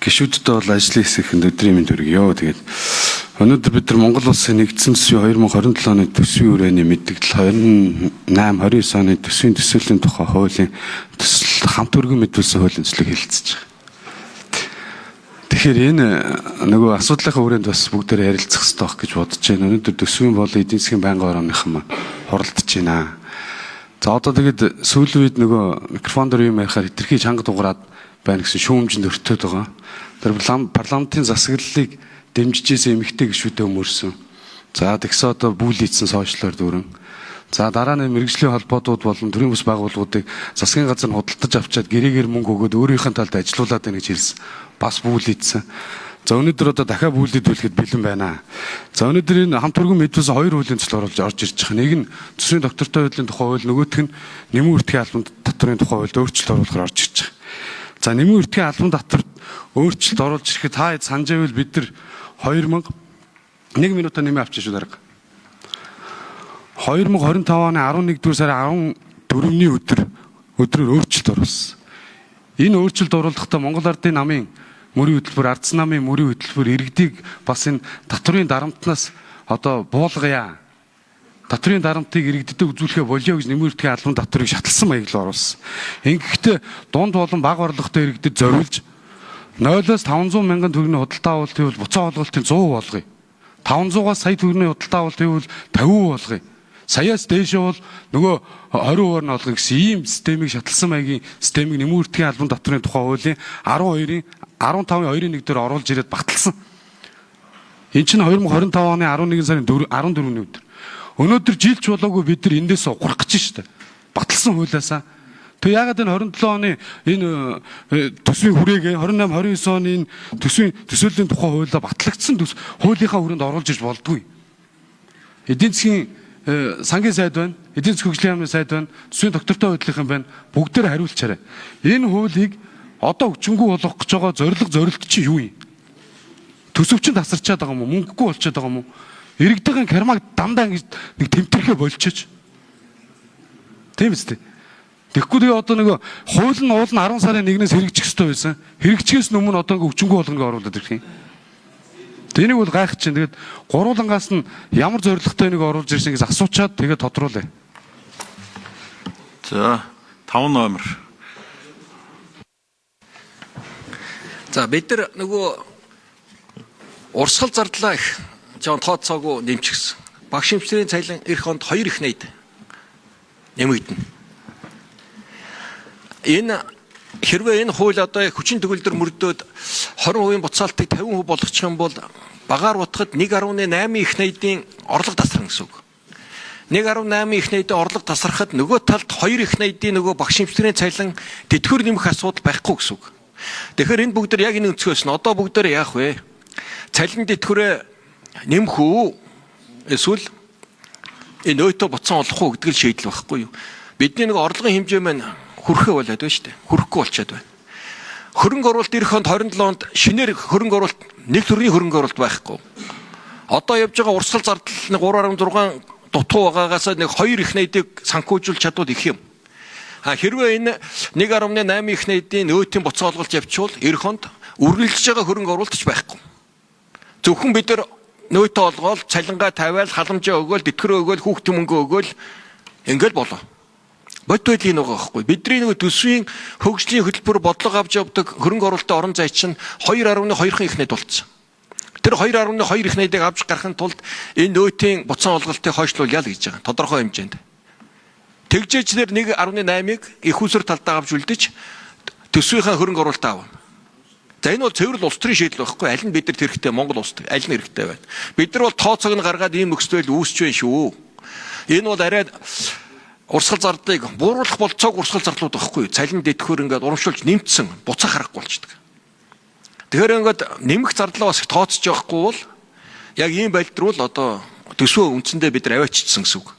Гишүүддээ бол ажлын хэсэгт өдрийн мэнд хүргье. Тэгээд өнөөдөр бид нар Монгол Улсын нэгдсэн төсвийн 2027 оны төсвийн хүрээний мэдэгдэл 28 29 оны төсвийн төсөөллийн тухай хуулийн төсөл хамт өргөн мэдүүлсэн хуулийн төслийг хэлэлцэж байгаа. Тэгэхээр энэ нөгөө асуудлынхаа хүрээнд бас бүгдээр ярилцах хэрэгтэй байх гэж бодож байна. Өнөөдөр төсвийн болон эдийн засгийн байнгын орооныхан маань хуралдаж байна. За одоо тэгээд сүүлийн үед нөгөө микрофон дээр юм ярихаар хэтэрхий чанга дугаарад байна гэсэн шүүмжинд өртөөд байгаа. Тэр парламентын засаглалыг дэмжижсэн эмэгтэй гишүүдээ өмөрсөн. За тэгсэн одоо бүлийдсэн сошиалор дүүрэн. За дараа нь мэргэжлийн холбоотууд болон төрийн бүс байгууллагуудыг засгийн газар нь худалдаж авчиад гэрээгээр мөнгө өгөөд өөрийнх нь талд ажилуулад байна гэж хэлсэн. Бас бүлийдсэн. За өнөөдөр одоо дахиад бүлийдүүлэхэд бэлэн байна. За өнөөдөр энэ хамт өргөн мэдүүлсэн хоёр хуулийн төсөл оруулж орж ирж байгаа. Нэг нь төсвийн доктортой хуулийн тухай хууль, нөгөөх нь нэмэн үртгэхийн албан татварын тухай хуульд өөрчлөлт оруулахар орж ирж байгаа. За нэмэн үртгэхийн албан татварт өөрчлөлт оруулж ирэхэд та санаж байвал бид нар 2000 1 минутаа нэмээ авчих шүү дарга. 2025 оны 11-р сарын 14-ний өдрөөр өөрчлөлт оруулсан. Энэ өөрчлөлт оруулахдаа Монгол Ардын намын мөрийн хөтөлбөр, Ардсан намын мөрийн хөтөлбөр иргэдийг бас энэ татврын дарамтнаас одоо буулгая. Татврын дарамтыг иргэдэд үзүүлэхээ болио гэж нэмэр үртгэхийн албан татврыг шаталсан маяг л оруулсан. Ингэхдээ дунд болон бага орлоготой иргэдэд зориулж 0-оос 500 мянган төгрөгийн худалдаа авалт хийвэл буцаа олголтын 100% болгоё. 500-аас сая төгрөгийн худалдаа авалт хийвэл 50% болгоё. Саяас дээшээ бол нөгөө 20% нь олгоё гэсэн ийм системийг шаталсан маягийн системийг нэмэр үртгэхийн албан татврын тухай хуулийн 12-ын 15-ын 2-ын 1 дээр оруулж ирээд баталсан. Энэ чинь 2025 оны 11 сарын 14-ний өдөр. Өнөөдөр жилч болоогүй бид нар эндээс ухрах гэж шүү дээ. Баталсан хуулиасаа. Тэг яагаад энэ 27 оны энэ төсвийн хүрээгээ 28 29 оны энэ төсвийн төсөөллийн тухай хуулиа батлагдсан төс хуулийнхаа хүрээнд оруулж ирж болдгүй. Эдийн засгийн сангийн сайд байна, эдийн засгийн хөгжлийн яамны сайд байна, төсвийн доктортой хуулийн байна. Бүгдээр хариулчаарай. Энэ хуулийг одоо хүчингү болгох гэж байгаа зорилго зорилт чи юу юм? Төсөв чинь тасарчаад байгаа юм уу? Мөнгөгүй болчиход байгаа юм уу? Иргэдийн кармаг дандаа ингэж нэг тэмтэрхээ болчихож. Тийм үстэй. Тэгэхгүй тэгээ одоо нэг хууль нь уул нь 10 сарын 1-ээс хэрэгжих ёстой байсан. Хэрэгжихээс өмнө одоо ингээ хүчингү болгоныг оруулаад ирэх юм. Тэнийг бол гайхаж чинь. Тэгээд гурвуулангаас нь ямар зорилготой нэг оруулж ирсэн гэж асуучаад тэгээд тодруулъя. За 5 номер. За бид нар нөгөө урсгал зардлаа их жоон тооцоогүй нэмчихсэн. Багш эмчнэрийн цалин эх онд 2 их найд нэмэгдэнэ. Энэ хэрвээ энэ хууль одоо хүчин төгөлдөр мөрдөөд 20% буцаалтыг 50% болгочих юм бол багаар утгад 1.8 их найдын орлого тасарна гэсэн үг. 1.8 их найдын орлого тасархад нөгөө талд 2 их найдын нөгөө багш эмчнэрийн цалин тэтгэвэр нэмэх асуудал байхгүй гэсэн үг. Тэгэхээр энэ бүгд яг энэ өнцгөөс нь одоо бүгд яах вэ? Цалин тэтгэврээ нэмэх үү? Эсвэл энэ өөтөө буцаан олох уу гэдэг л шийдэл байхгүй юу? Бидний нэг орлогын хэмжээ маань хүрхээ болоод байна шүү дээ. Хүрхгүй болчиход байна. Хөрөнгө оруулалт ирэх онд 27 онд шинээр хөрөнгө оруулалт нэг төрлийн хөрөнгө оруулалт байхгүй. Одоо явж байгаа урсгал зардал нэг 3.6 дутуу байгаагаас нэг 2 их найдыг санхүүжүүлж чадвал их юм. А хэрвээ энэ 1.8 их найдын нөөтийн буцаа олголт явуучвал ирэх онд үргэлжлэж байгаа хөрөнгө оруулалт ч байхгүй. Зөвхөн бид нар нөөтөө олгоол, цалингаа тавиал, халамжаа өгөөл, тэтгэрөө өгөөл, хүүхдийн мөнгө өгөөл ингээл болоо. Бодит байдал энэ байгаа байхгүй. Бидний нөгөө төсвийн хөгжлийн хөтөлбөр бодлого авч явдаг хөрөнгө оруулалтын орон зай чинь 2.2 их найд болцсон. Тэр 2.2 их найдыг авч гарахын тулд энэ нөөтийн буцаан олголтыг хойшлуулъя л гэж байгаа. Тодорхой хэмжээнд. Тэгжээчнэр 1.8-ыг их усэр талдаа авч үлдэж төсвийнхээ хөрөнгө оруулалтаа авна. За энэ бол цэвэр улс төрийн шийдэл байхгүй. Аль нь бид нар хэрэгтэй Монгол улс аль нь хэрэгтэй байна. Бид нар бол тооцоог нь гаргаад ийм нөхцөл үүсч байна шүү. Энэ бол арай урсгал зардлыг бууруулах болцоог урсгал зардлууд байхгүй. Цалин дэтгэхөр ингээд урамшуулж нэмсэн буцах харахгүй болчдөг. Тэгэхээр ингээд нэмэх зардлаа бас их тооцож явахгүй бол яг ийм байдал руу л одоо төсвөө үндсэндээ бид нар авааччихсан гэсэн үг.